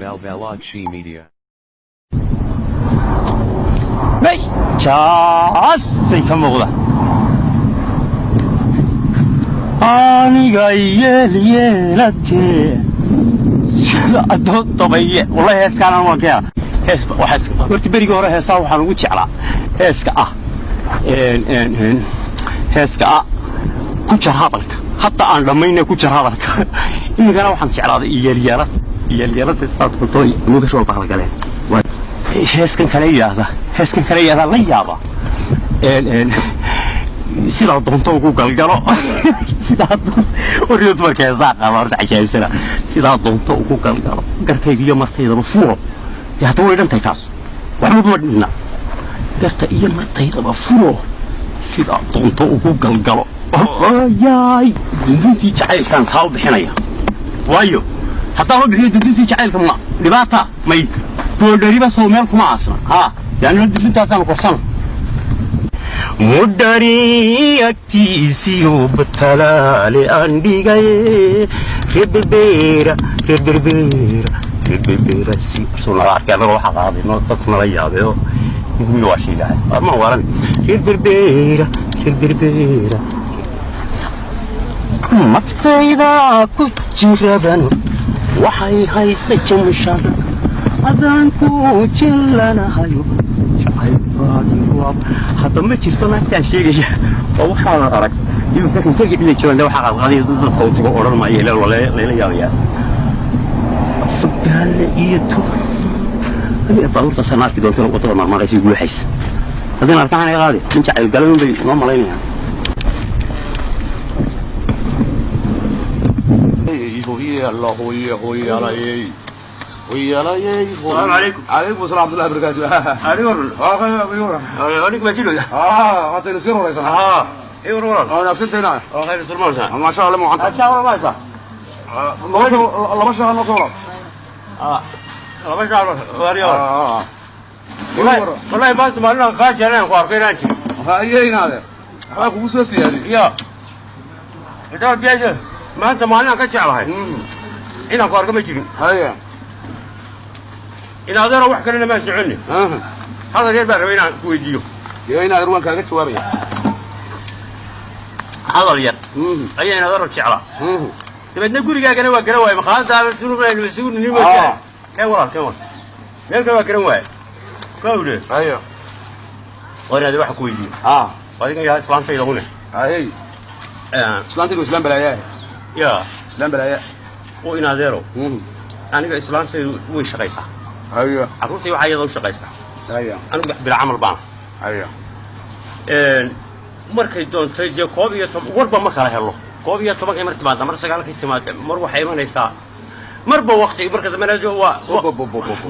Balbalakshi Media. May jaasay ka muuqda aniga yeelyeelatee sida addoon dabaye. Wallahi heeskaan waan ka helaa. Hees waxaa horta berigii hore heesaa waxaan ugu jeclaa heeska ah heeska ah ku jar hadalka, hadda aan dhammayna ku jar hadalka. Iminkana waxaan jeclaaday yeelyeelad yeelyeelada saad kuntooy mugasho walba galeen. Heeskan kale yidhaahda, heeskan kale yidhaahda la yaaba sidaa doonto ugu galgalo, sidaa waryo dumarka heesaa qaada horta cajaa'ibsana, sidaa doonto ugu galgalo garkayga iyo martaydaba furo. Dee hadda way dhantahay taas, waxba ma dhinna. Garta iyo martaydaba furo, sidaa doonto ugu galgalo. Yaay, dunduntii jacaylkaan taa u bixinaya, waayo haddaan u bixiyo dunduntii jacaylka ma dhibaata may boodhariba sow meel kuma aasna ha yaani dunduntaasaan korsana mudhari agtiisiyo batalaale aan dhigay reerberbeera reerberbeera reerberbeera si soo nala arkay annaga waxaa qaaday no dadku nala yaabay oo ninku waa sheegahay ma waran reerberbeera reerberbeera naftayda ku jiraban waxay haysa jamshada adaan ku jilanahayo jacaylbaadi. Hadda ma jirto naagtaan sheegaya oo waxaanan arag iminka kan dhina joogan waxaa qaadqaaday dadka u tago odhan maayo ilaa layla yaabayaa fogaale iyo tu aniga baabuurtaasaan arki doonta waddada marmaraysa guuxaysa. Haddii arkaan ay qaadi nin jacayl galan bay noo malaynayaan. السلام عليكم. عليكم السلام ورحمة الله وبركاته. Anig baa jiro. Waataynu sii horaysanaa. Haa, iwar waran. Wanaagsantaynaa. Oo khayr sulmaysa. Maasha Allah, mucanta. Acha warmaysa. Laba shaqa noo soo. Laba shaar wariyo. Wallahi maanta maalin kaa jeelaan ku arkay inaan jiro. Hayeynaade. Waxbaa kugu soo siyaadiyey. Iyo intaa biyaha maanta maalin ka jeclahay inaan ku arko ma jirin. Haya. In adeero wax kalena maan soconni, hadal yar baan rabay inaan ku weydiiyo. Dee inaadeer waan kaaga jawaabaya. Hadal yar ayaa in adeero jeclaa, dabeedna gurigaagana waa garan waaye, maqaayadaada isugu nimi. Keen walaal, keen walaal, meel kale waa garan waaye kawdhe. Haya. Waa inaad wax ku weydiiyo. Adiga yaa islaantayda une. Hayey. Islaantaydu islaan balaayaa. Ya. Islaan balaayaa. Oo in adeero, aniga islaantaydu way shaqaysaa. Haya. Carruurtay waxaa iyada u shaqaysaa. Haya. Anigu bila camal baana. Haya. Markay doontay dee 11 warba ma kala helo, 11-kay mar timaada, mar 9-kay timaada, mar waxay imanaysaa marba waqti, marka dambena waa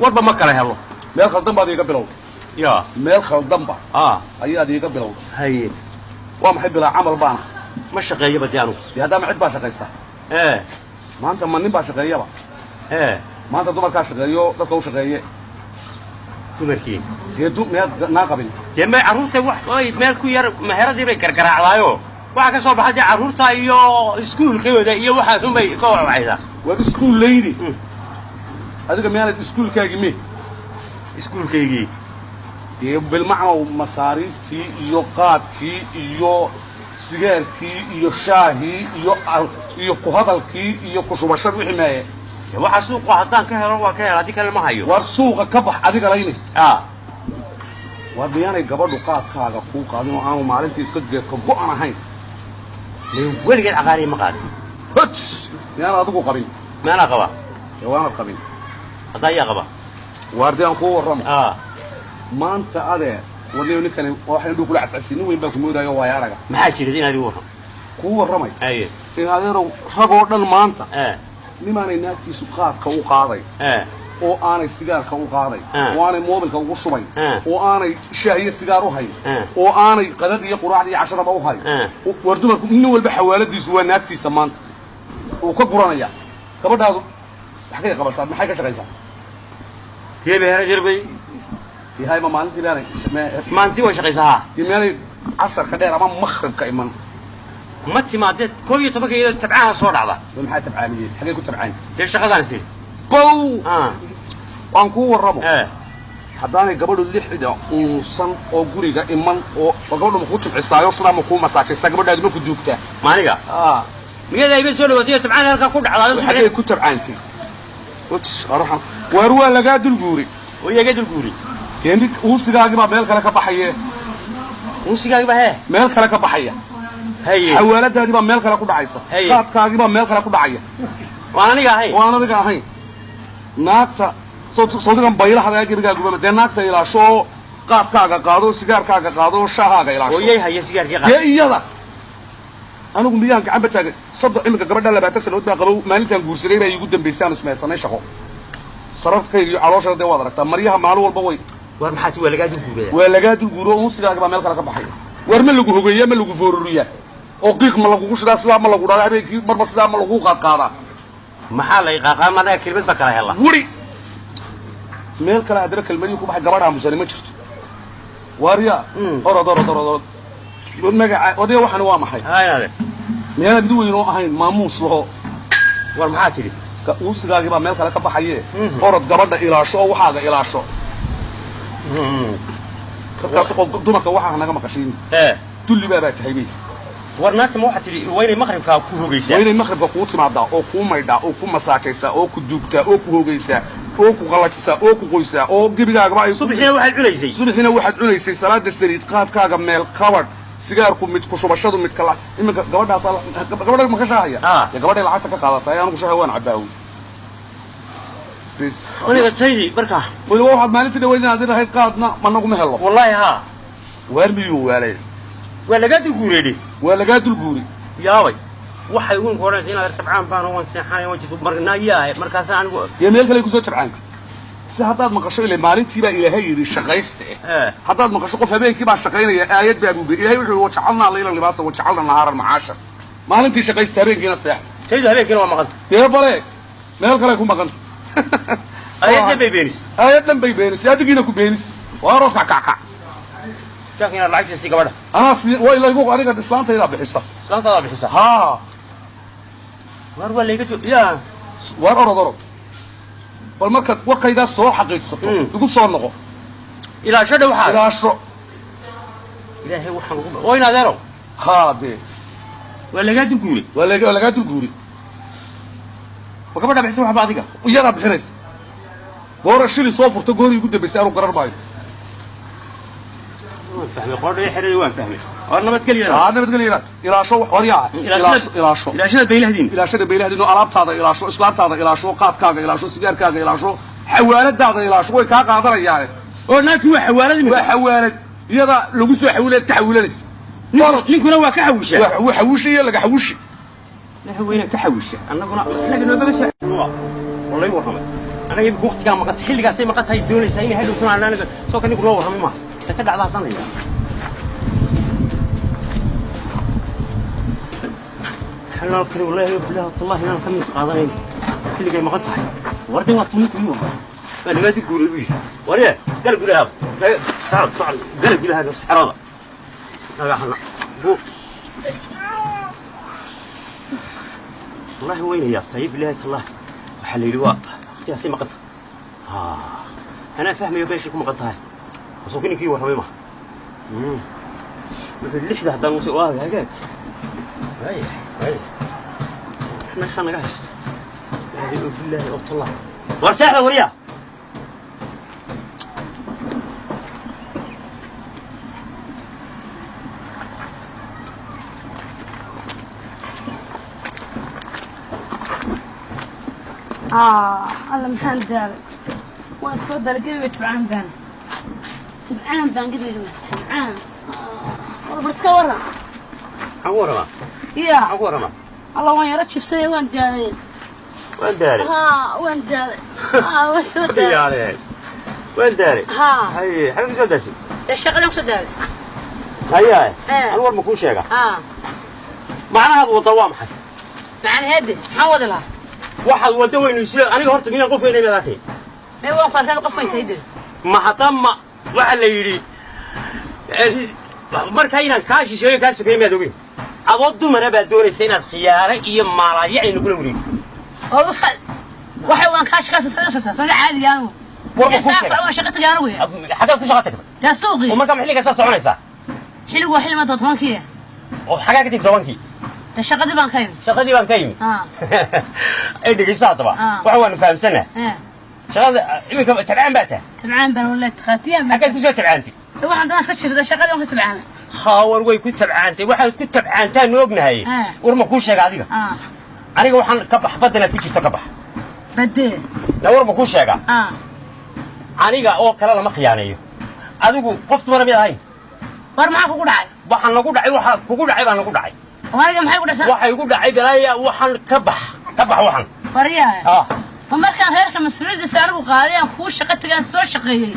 warba ma kala helo. Meel khaldan baad iiga bilowday. Ya. Meel khaldanba ayaad iiga bilowday. Haye. Waa maxay bilaa camal baana? Ma shaqeeyaba dee anugu. Dee haddaama cid baa shaqaysa. Maanta ma nin baa shaqeeyaba? Maanta dumarkaa shaqeeyo, dadka u shaqeeye. Dumarkii? Dee du miyaad naa qabin? Dee may, carruurta wax ay meel ku yar meheradii bay gargaraacdaayoo waxaa ka soo baxa dee carruurta iyo iskuulkooda iyo waxaas unbay ka wacwacaysaa. Waad iskuul leydi. Adiga miyaanad iskuulkaagi mi? Iskuulkaygii? Dee bilmacnow masaariiftii iyo qaadkii iyo sigaarkii iyo shaahii iyo iyo ku hadalkii iyo ku shubashada wixii meeye? Dee waxa suuqa haddaan ka helo waa ka hela, haddii kale ma hayo. War suuqa ka bax adiga layni. War miyaanay gabadhu qaadkaaga kuu qaadin oo aanu maalintii iska geedka go'an ahayn? Dee weligeed caqaariya ma qaadin. Hot, miyaanad adigu qabin? Meelaa qaba. Dee waanad qabin. Haddaa yaa qaba? Waar dee aan kuu warramo. Maanta adee warniyo ninkani waxay indhuhu kula cascasi, nin weyn baa ku moodaayo waaya araga. Maxaa jira inaad ii warram? Kuu warramay. Haye. In adeerow ragoo dhan maanta nimaanay naagtiisu qaadka u qaaday oo aanay sigaarka u qaaday oo aanay moobilka ugu shubay oo aanay shaah iyo sigaar u hayn oo aanay qadad iyo quraacda iyo casharaba u hayn. War dumarku nin walba xawaaladiisu waa naagtiisa maanta uu ka guranaya. Gabadhaadu maxay qabataa, maxay ka shaqaysaa? Dee meherad yar bay. Yahay ma maalintii miyaanay Maantii way shaqaysaa ha. Dee miyaanay casarka dheer ama makhribka iman? Ma timaadee 11-ka iyadoo tabcaha soo dhacda. Maxaa tabcaaniyey? Xagee ku tabcaan? Dee shaqadaan siin. Bow, waan kuu warramo. Haddaanay gabadhu 6-da uusan oo guriga iman oo gabadhu ma kuu jimcisaayo, sidaa ma kuu masaajaysaa? Gabadhaadu ma ku duugtaa? Maaniga miyada iba soo dhawaatay tabcaan halkaa ku dhacdaa. Xagee ku tabcaantay? Waar waa lagaa dulguuri. Oo iyaga dulguuri. Dee uusigaagii baa meel kale ka baxaye. Uusigaagii baa hee meel kale ka baxaya. Haye. Xawaaladaadii baa meel kale ku dhacaysa. Haye. Qaadkaagii baa meel kale ku dhacaya. Waan aniga ahayn. Waan adiga ahayn. Naagta sawdigan baylahada gebigaaguba dee naagta ilaasho oo qaadkaaga qaado, sigaarkaaga qaado, shaahaaga ilaasho. Oo yay haya sigaarkii qaad. Dee iyada anigu miyaan gacanba taagay? 30 iminka gabadha 20 sanood baa qabow. Maalintaan guursaday baa iigu dambaysay aan ismaysanay shaqo. Sararkayga iyo calooshada dee waad aragtaa, maryaha maalin walba way. War maxaa ti waa lagaa dulguuraya? Waa lagaa dulguuro, unsigaaga baa meel kale ka baxaya. War ma lagu hogeeyaa, ma lagu foororiyaa, oo qiiq ma lagugu shidaa, sidaa ma lagu dhadaa habeenkii, marba sidaa ma lagu qaadqaadaa? Maxaa la iqaaqaa? Ma anaga kelmad ba kala hela. Wuri meel kale haddana kelmadihii ku baxay. Gabadh aamusani ma jirto. Waarya, orod orod orod orod, magaca odaya. Waxani waa maxay? Haynaade. Miyaanad mid weyn oo ahayn maamuus laho? War maxaa tidhi? Uusigaagii baa meel kale ka baxaye. Orod gabadha ilaasho oo waxaaga ilaasho. Markaas qof dumarka waxaa naga maqashiin. Dulli baa tahay bay. War naagta ma waxaa tidhi waa inay maqribkaa ku hogaysaa? Waa inay maqribka kuu timaadaa oo kuu maydhaa oo ku masaajaysaa oo ku duugtaa oo ku hogaysaa oo ku qallajisaa oo ku qoysaa oo gebigaagaba ay. Subaxiina waxaad cunaysay. Subaxiina waxaad cunaysay salaada saliid, qaadkaaga meel kabadh, sigaarku mid ku shubashadu mid kala. Iminka gabadhaas gabadha ma ka shaahaya? Dee gabadhay lacagta ka qaadatay, anigu shaaha waan cabbaawo bis. Aniga taydii markaa. Weliba waxaad maalintii dhaweyd inaad lahayd qaadna managuma helo. Wallaahi haa. Waar miyuu waalay? Waa lagaa dulguureedhi. Waa lagaa dulguuri. Yaabay, waxay ugu odhanaysa inaad tabcaan baan waan seexanay waan jirto marnaayaa markaasa anigu. Dee meel kale kusoo tabcaantay si haddaad maqasho ile maalintii baa Ilaahay yidhi shaqaysta eh. Haddaad maqasho qof habeenkii baa shaqaynaya, aayad baa buube. Ilahay wuxuu yidhi wajacalnaa layla libaasa wajacalna nahaaran macaasha. Maalintii shaqaysta, habeenkiina seex. Taydu habeenkiina waa maqanta. Dee bale meel kale ku maqanta. Aayaddan bay beenis. Aayaddan bay beenisay, adigiina ku beenis. Waaroo kackackac. Jaanka inaad lacagta sii gabadha. Anaa sii way laygu aniga islaantaydaa bixisa. Islaantaadaa bixisa. Haa. War waa layga jo yaa. Waar orod orod, bal markaad warkaygaa soo xaqiijsato igu soo noqo. Ilaasho dhow waxaa. Ilaasho. Ilaahay waxaan ugu oo in adeerow. Haa dee. Waa lagaa dulguuray. Waa lagaa dulguuri. Ma gabadha bixisa waxba adiga? Iyadaa bixinaysa. Goora shili soo furta goorii ugu dambaysay anu garan maayo. Waan fahmay, qoodha iyo xerada waan fahmay. War nabadgelyo. Haa, nabadgelyo. Ilaasho waryaa, ilaasho ilaasho. Ilaashada baylahdiin. Ilaashada baylahdiin oo alaabtaada ilaasho, islaantaada ilaasho, qaadkaaga ilaasho, sigaarkaaga ilaasho, xawaaladaada ilaasho, way kaa qaadanayaane. Oo naagti waa xawaalad imika. Waa xawaalad, iyada lagu soo xawilaad ka xawilanaysa. Ninkuna waa ka xawishaa. Waa xawishi iyo laga xawishi. Weyna ka xawisha annaguna innaga noogama soo walay warramay. Anaga imika waqtigaa maqanta, xilligaasay maqan tahay, doonaysaa inay hadhowsan anaga soo ka ninku loo warramay maaha se ka dhacdaa sanaya. Xalaalkani wallaahi billahi tallahi inaan ka mid qaadanayn xilligay maqan tahay. Wardan waa tuninku ii warramay, waa lagaa guuray buu yidhi. Warye gal gudaha, socod socod, gal gudaha xerada nagaxana bu. Wallahi wayna yaabtay, billahi tallahi. Waxaa la yidhi waa waqtigaasay maqan tahay. Anaa fahmayo beeshay ku maqan tahay asoo ninkii warramay maha. Wuxuu 6-da haddaan usi waa hagaag. Waaya waaya, meeshaa naga haysta ilaahay oo billaahi oo tallah. War seexda wariya. Alla maxaan daalay, waan soo daalay gebiga. Tibcaan baan, tibcaan baan gebiga, tibcaan. War iska waran. Maxaan ku warramaa? Ya. Maxaan ku warramaa? Alla waan yaro jibsanay, waan daalay. Waan daalay. Haa, waan daalay. Haa, waan soo daalay. Yaale waan daalay. Haa. Haye, xagee kusoo daashay? Dee shaqadan kusoo daalay. Haye. Eh. Anu war ma kuu sheega? Haa. Macnahaad wadda waa maxay? Macnaheedi maxaan wadi lahaa? Waxaad wadda weynu isla aniga horta miyaan qof weynay maad arkay? Mee, waan ku arkaan, qof weyn tahay dee. Ma hadda ma waxaa la yidhi markaa inaan kaa shisheeyo kaa sokeeyo miyaad ogeyn? Adoo dumara baad doonaysa inaad khiyaare iyo maalaayacni nagula wareegto. Oo waxa waan kaa shaqaysan soo caadi aanu. Warba kuu sheegay. Waan shaqa tagay anigu. Xaggaad ku shaqa tagtay? Yaa suuqii. Oo markaa xilli kastaa soconaysaa? Xilligu waa xilli maanta 10-kii. Oo xaggaa ka timi 10-kii? Dee shaqadii baan ka yimi. Shaqadii baan ka yimi. Ee dhegeyso haddaba. Waxa waanu fahamsanaa. Shaqada iminka tabcaan baa tahay. Tabcaan baan wallahi takhaatiyaan baan. Xaggaad kusoo tabcaantay? Waxaan doonaa iska jirda shaqadii waan ka tabcaamay. Haa, war way ku tabcaantay, waxaad ku tabcaantaanu ognahay. War ma kuu sheega adiga? Aniga waxaan ka bax baddan aad ku jirto ka bax. Badee. Na war ma kuu sheegaa? Aniga oo kale lama khiyaaneeyo. Adigu qof dumara mid ahayn. War maxaa kugu dhacay? Waxaan nagu dhacay, waxa kugu dhacay baa nagu dhacay. Aniga maxay ku dhashay? Waxay igu dhacay balaaya, waxaan ka bax, ka bax waxan. Waryaa. Ma markaan reerka mas-uuliyaddiisa anigu qaaday, aan kuu shaqo tagay, aan soo shaqeeyey,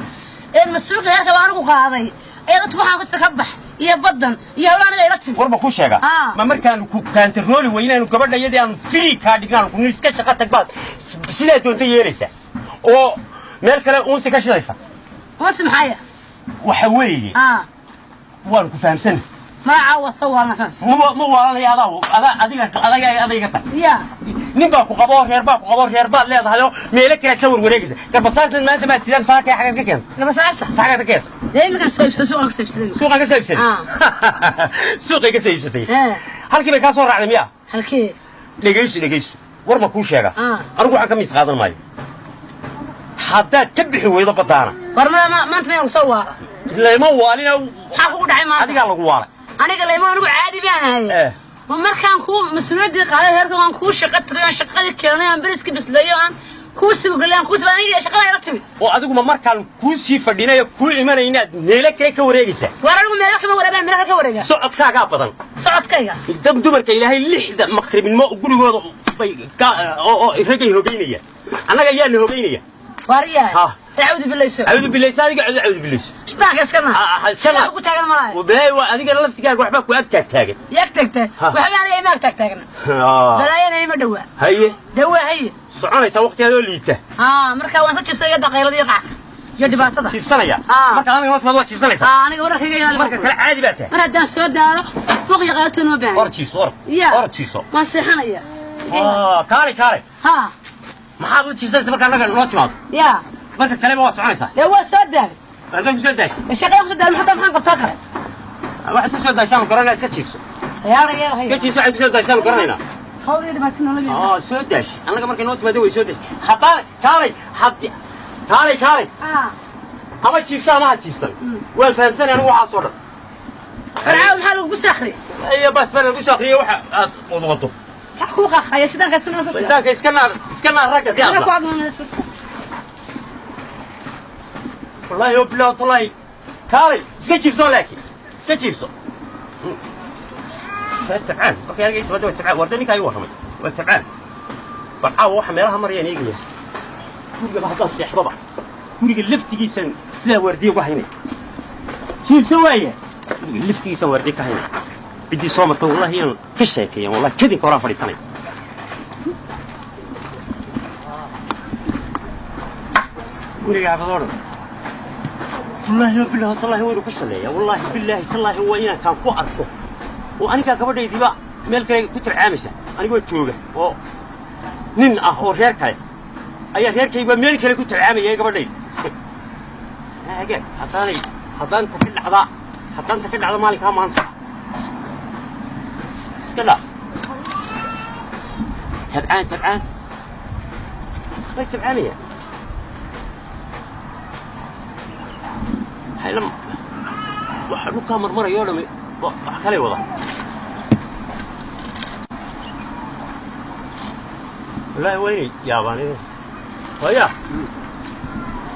ee mas-uulka reerka baa anigu qaaday, ayaa dadku waxaan kusta ka bax iyo baddan iyo hawla aniga ila timi. War ma kuu sheegaa? Ma markaanu ku kaantarooli weynaanu gabadha iyadii aanu free kaa dhignaanu ku iska shaqo tag baad sidaa doonta yeelaysaa oo meel kale uunsi ka shidaysa. Unsi maxaya? Waxa weeye, waanu ku fahamsanay. Magacaa waa soo waalna saas. Ma waalanaya, adaa adaa adiga adaga adayga tag. Ya. Nin baa ku qabo, reer baa ku qabo, reer baad leedahay oo meelo kale ka warwareegaysa. Garbasaartan maanta maad sidaan saakay xaggaad ka keenta? Gabasaarta. Xaggaad ka keenta? Dee iminkaan soo iibsaday, suuqaan ka soo iibsaday. Suuqaan ka soo iibsaday? Suuqay ka soo iibsatay. Halkii bay kaa soo raacday miya? Halkee? Dhegayso, dhegayso, war ma kuu sheega? Anigu waxaan ka miis qaadan maayo haddaad ka bixi weydo baddaana. War ma maanta miyaan soo waala? Lama waalina. Maxaa kugu dhacay maanta? Adigaa lagu waalay. Aniga layma, anigu caadi baan ahay. Ma markaan kuu mas-uuliyaddii qaaday reerka, waan kuu shaqo tagay, aan shaqadii keenay, aan beriska bisleeyo, aan kuu suugalay, aan kuu aniga shaqada ila timi. Oo adigu ma markaan kuu sii fadhinayo kuu imanaynaad meelo kale ka wareegaysaa? War anigu meelo kama wareegaa, meelo kale ka wareegaa. Socodkaagaa badan. Socodkayga. Dad dumarka Ilaahay 6da maqribnimo gurigooda bay oo ragay hogeynaya, annaga ayaa na hogeynaya. Waaryahay. Acuudu billayso. Cawdu bilayso, adiga cawdu bilayso. Ishtaanka iska naa. Iska naa. Ku taagan malahay. Balaayo waa adiga laftigaaga waxbaa ku ag taag taagan. Yaag tagtay. Waxba aniga ima ag taag taagna. Balaayana ima dhawaa. Haye. Dawaa haye. Soconaysaa waqtigaadoo liita. Markaa waan sa jibsay iyo daqiilada iyo qac iyo dhibaatada. Jiibsanaya. Marka aniga markaad waa jiibsanaysaa. Aniga wararkayga ilaali. Marka kale caadi baa tahay. Mar haddaan soo daalo fuuq iyo qaylatoon ma baahan. Or jiibso, or. Ya. Or jiibso. Waan seexanaya. Kaalay, kaalay. Maxaad u jiibsanaysaa marka annaga noo timaado? Ya. Marka kaleba waad soconaysaa. Dee waa soo daalay. Haddaad ku soo daashay. Shaqada ku soo daalay, maxaa maxaan qabtaa kale? Waxaad ku soo daashaan garanaa, iska jiibso. Yaara. Iska jiibso, waxaad ku soo daashaan garanaynaa. Hawl iyo dhibaato nolol. Soo daash. Annaga markay noo timaado way soo daash. Haddaan kaalay, haddi kaalay, kaalay. Ama jiibso ama ha jiibsan. Waan fahamsanay anigu waxaas oo dhan. Farcaaw maxaa lagu soo akhriyay? Iyo bas baa lagu soo akhriyay waxa aad wado. Maxaa kuu qaqaya shidaanka iska noo soo. Shaydaanka iska naar, iska naar ragga Iska ku diyaarna. agmaamada iska soo. Wallahi oo bilaw wallahi. Kaalay, iska jiibso laakiin. Iska jiibso. Tabcaan markay aniga timaado waa tabcaan. Warda ninkaa ii warramay waa tabcaan. Bal caawa waxa meelaha marayaan eegaya. Gurigaba haddaan seexdoba, guriga laftigiisan sidaa waardiye uga haynaya. Jiibso waaya, guriga laftigiisan waardiye ka haynaya. Ciddii soo marta wallahi inaan ka sheekeeyan, wallahi kadinka horaan fadhiisanaya. Guriga xaafadoo dhan wallaahi billahi tallaahi waynu ka shaleeyaa. Wallaahi billaahi tallaahi waa inaan kaan ku arko oo anigaa gabadhaydiiba meel kale ku tabcaamaysa, anigoo jooga oo nin ah oo reer kale ayaa reerkayba meel kale ku tabcaamaya gabadhayda. Hagaag haddaanay haddaan ta ka dhacdaa, haddaan ta ka dhacda maalinkaa maanta iska dhaaf. Tabcaan, tabcaan way tabcaamayaan. Haylam waxa dhulkaa marmaraya oo dhami wax kalay wada. Wallaahi waa inay yaabaan. Waya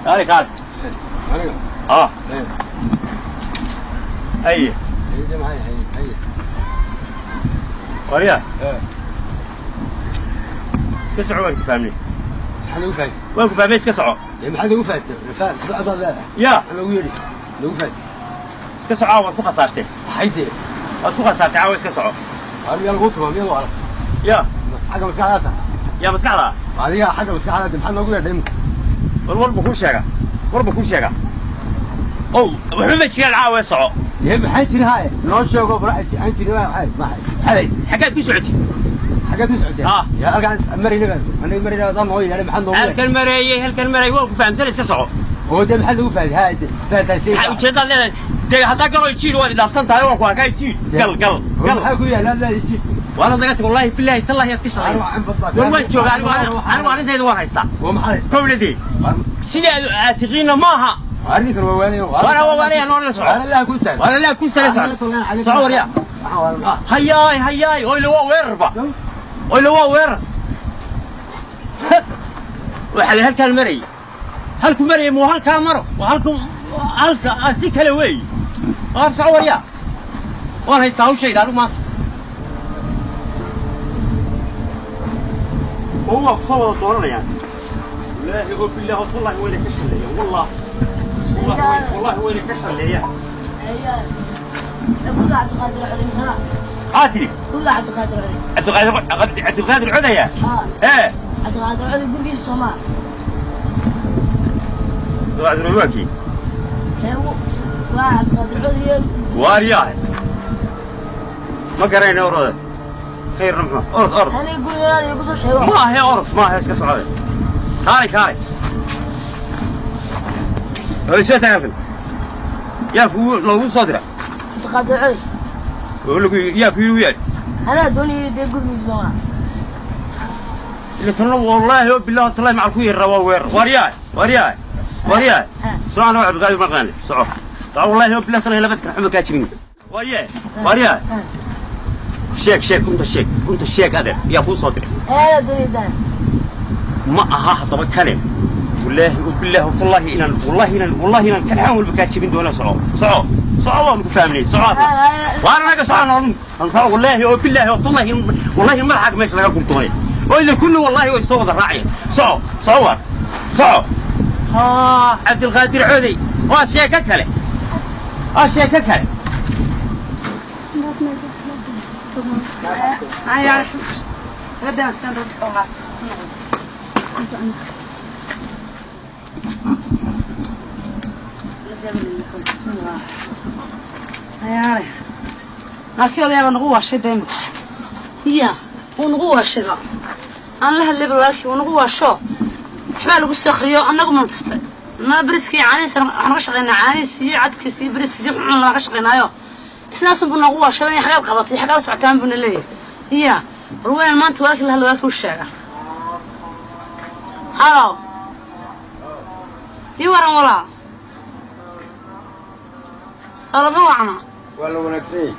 kaale, kaale. Aniga. Haye. Haye maxay haye haye. Warya. Iska soco, waan ku fahmnay. Maxaa lagu fahmay? Waan ku fahmay, iska soco. Maxaa lagu fahmay? Faham socdaad leedahay. Ya. Maxaa lagu yidhi? Lagu fahmay. Iska soco, waad ku khasaartay. Maxay dee? Waad ku khasaartay caawa, iska soco. Waar miyaa lagu tumaa, miyaa lagu arag? Ya. Xagga maskaxdaada tahay. Yaa maskaxda. Adiga xagga maskaxdaada maxaa noogu yeedhay imika? War war buu kuu sheegaa, war buu kuu sheegaa. Ow waxba ma jiraan caawa, soco. Dee maxaan jiri haye? Noo sheego bal aan jiri maxay maxay? Xaggaad ku socotay? Xaggeed ku socotay? Ah. Yaa halkaan marayna baan aniga marayna adaan noo yeedhay, maxaad noogu Halkan mareeyey, halkan mareeyey, waa ku fahamsan, iska soco. Oo dee maxaad nagu fahamtay? Haye, fahamtaa shay. Maxaa ujeedaad leedahay? Dee haddaa galo jiir waad idhaafsan tahay, waan ku arkaa, jiir gal gal gal. Maxaa ku yaala laa jiir? Waana naga tag, wallahi billahi tallahi aad ka shaqay. War waan joogaa anigu, anigu arrintayda waan haystaa. Oo maxaa haysta? Kowladii sidii aad aatiqiinna maaha. Arrinkan waa waanaya. Waana waa waanaya, noona soco. Waana laa ku saaray. Waana laa ku saaray, soco soco waryaa. Hayaay hayaay, oyle waa weerarba, oyle waa weerar. Waxaa la halkaan marayay, halku marayay muu halkaa maro, waa halku halka si kale weey. Waar soco waryaa, waan haystaa hawshayda anigu maanta. Oo waa kusoo wada dooranayaan, wallaahi oo bilaahi wallahi wayna ka shalleeyaan, wallah wallahi wallahi wayna ka shalleeyaan. Maxaa tidhi? Guriga Cabdiqaadir Codey. Cabdiqaadir, Cabdiqaadir Codaya? Haa. Ee. Cabdiqaadir Codey gurigiisa Soomaa. Cabdiqaadir waa kii? Waa Cabdiqaadir Codey iyo Waaryahay, ma garayna, orode khayrna muxuu, orod orod. Aniga gurigaan igu soo sheego. Ma ahe, orod ma ahe, iska socode, kaalay kaalay. Hooy, soo taag halkan, yaa kugu loogu soo dira? Cabdiqaadir Codey. Oo lagu yaa kugu yeedh? Anaa doonayay dee gurigiisa Soomaa. Ila tanna wallaahi oo billahi tallahi macal ku yeerra waa weerar. Waaryahay waaryahay waaryahay, soco, anaga Cabdiqaadir ma qaani, soco soco, wallaahi oo billahi tallahi labad kan xuma kaa jibin. Waaryahay waaryahay, sheeg sheeg, runta sheeg, runta sheeg adeer, yaa kuu soo diray? Anaa doonayay daan. Ma aha haddaba kale, wallaahi oo billahi wallahi inaan wallahi inaan wallahi inaan kalxaan walba kaa jebin doona. Soco soco soco, waan ku fahmnay, soco, waana naga socon, wallaahi oo billahi wallahi wallahi madaxaaga meesha laga gurtumay oo ila kulli, wallahi way soo wada raacayaan. Soco soco, waar soco. Haa, Cabdilqaadir Codey waa sheeko kale, waa sheeko kale. Laakiin odayaaba nagu waashay dee imika. Iya, wuu nagu waashayba. Aan la hadlay walaalkii, wuu nagu waasho. Waxbaa lagu soo akriyo, annagu maan tustay. Ma bariskii caanihiisa waxaan ka shaqaynaa, caanihiis iyo cadkiis iyo bariskiis iyo wuxuun laan ka shaqaynaayo. Isnaasun buu nagu waashay, inay xagaad qabatay, xagaad socotaan buuna leeyahay. Iya, war weyn maanta walaalkii la hadla, walaalkii u sheega. Halo. Ii waran walaa. Soo lama wacna. Waa la wanaagsan yahay.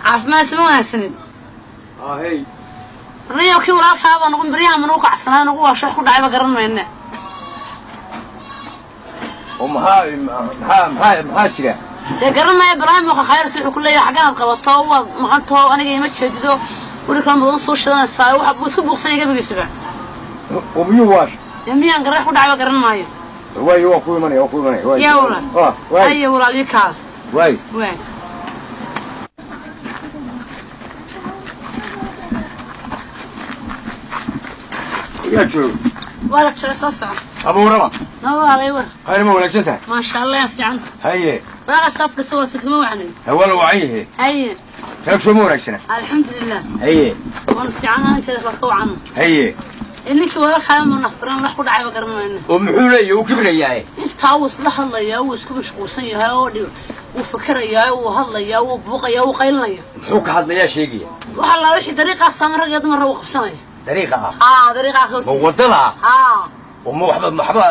Caafimaad sama wanaagsanid. Ahey. Niyo kii walaalkaaba nagu baryaha ma nagu kacsanaa, nagu waasho, wax ku dhacayba garan mayne. Oo maxaa maxaa maxaa maxaa jira? Dee garan maya, Ibraahim oo khayr si wuxuu ku leeyahay xagganaad qabato, waad maqanto, aniga ima jeedido, weli kala mudan soo shidanaysaa, waxa buu isku buuqsan yahay gabigiisuba. Oo miyuu waash? Dee miyaan garan, wax ku dhacayba garan maayo. Waayo, waa ku imanaya, waa ku imanaya, waay. Yaa walaal. Ah, waay. Haye walaal, ii kaal. Waay. Waay. Yaa joogo? Waa la jooga, soo soco. Abuurama. Ma walaalay, war. Hayr, ma wanaagsan tahay? Maasha Allah, yaa fiicanta. Haye. Walaalkaa soo fadhiisa, wala iskama wacnay. Waa la wacan yahe. Haye. Reeg soo ma wanaagsana? Alxamdulilah. Haye. Waan fiican, inteeda la soo wacno. Haye. Ninkii walaalkaa ma naftaran, wax ku dhacayba garan mayne. Oo muxuu leeyahay? Uu kibrayaa? Intaa wuu isla hadlayaa, wuu isku mashquulsan yahay oo dhib wuu fikirayaa, wuu hadlayaa, wuu buuqayaa, wuu qaylinaya. Muxuu ka hadlayaa, sheegaya? Waxa la wixii dariiqaas sama rag iyo dumar uu qabsanaya. Dariiqa ah? Aa, dariiqaas Ma hortiisa. wadada? Aa. Oo ma waxba waxba